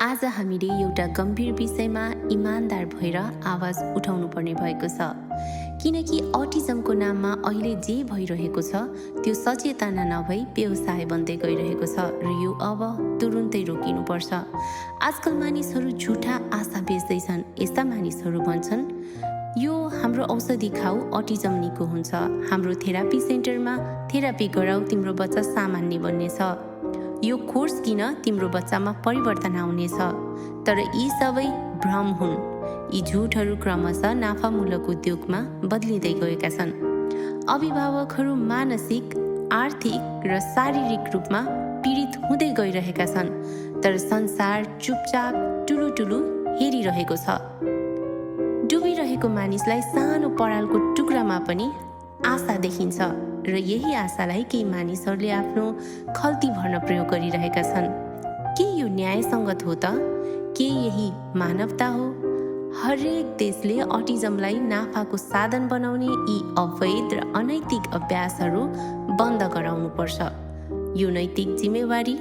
आज हामीले एउटा गम्भीर विषयमा इमानदार भएर आवाज उठाउनु पर्ने भएको छ, किनकि अटिजमको नाममा अहिले जे भइरहेको छ त्यो सचेतना नभई व्यवसाय बन्दै गइरहेको छ र यो अब तुरुन्तै रोकिनुपर्छ। आजकल मानिसहरू झुठा आशा बेच्दैछन्। यस्ता मानिसहरू भन्छन्, यो हाम्रो औषधि खाऊ, अटिजम निको हुन्छ, हाम्रो थेरापी सेन्टरमा थेरापी गराऊ, तिम्रो बच्चा सामान्य बन्नेछ, यो कोर्स किन, तिम्रो बच्चामा परिवर्तन आउनेछ। तर यी सबै भ्रम हुन्। यी झुटहरू क्रमशः नाफामूलक उद्योगमा बदलिँदै गएका छन्। अभिभावकहरू मानसिक, आर्थिक र शारीरिक रूपमा पीडित हुँदै गइरहेका छन्, तर संसार चुपचाप टुलुटुलु हेरिरहेको छ। डुबिरहेको मानिसलाई सानो परालको टुक्रामा पनि आशा देखिन्छ र यही आशालाई केही मानिसहरूले आफ्नो खल्ती भर्न प्रयोग गरिरहेका छन्। के यो न्यायसङ्गत हो त? के यही मानवता हो? हरेक देशले अटिजमलाई नाफाको साधन बनाउने यी अवैध र अनैतिक अभ्यासहरू बन्द गराउनुपर्छ। यो नैतिक जिम्मेवारी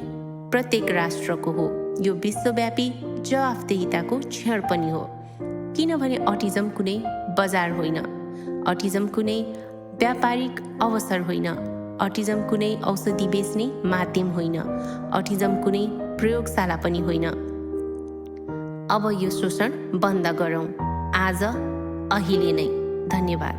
प्रत्येक राष्ट्रको हो। यो विश्वव्यापी जवाफदेहिताको क्षण पनि हो, किनभने अटिजम कुनै बजार होइन, अटिजम कुनै व्यापारिक अवसर होइन, अटिजम कुनै औषधि बेच्ने माध्यम होइन, अटिजम कुनै प्रयोगशाला पनि होइन। अब यो शोषण बन्द गरौँ, आज अहिले नै। धन्यवाद।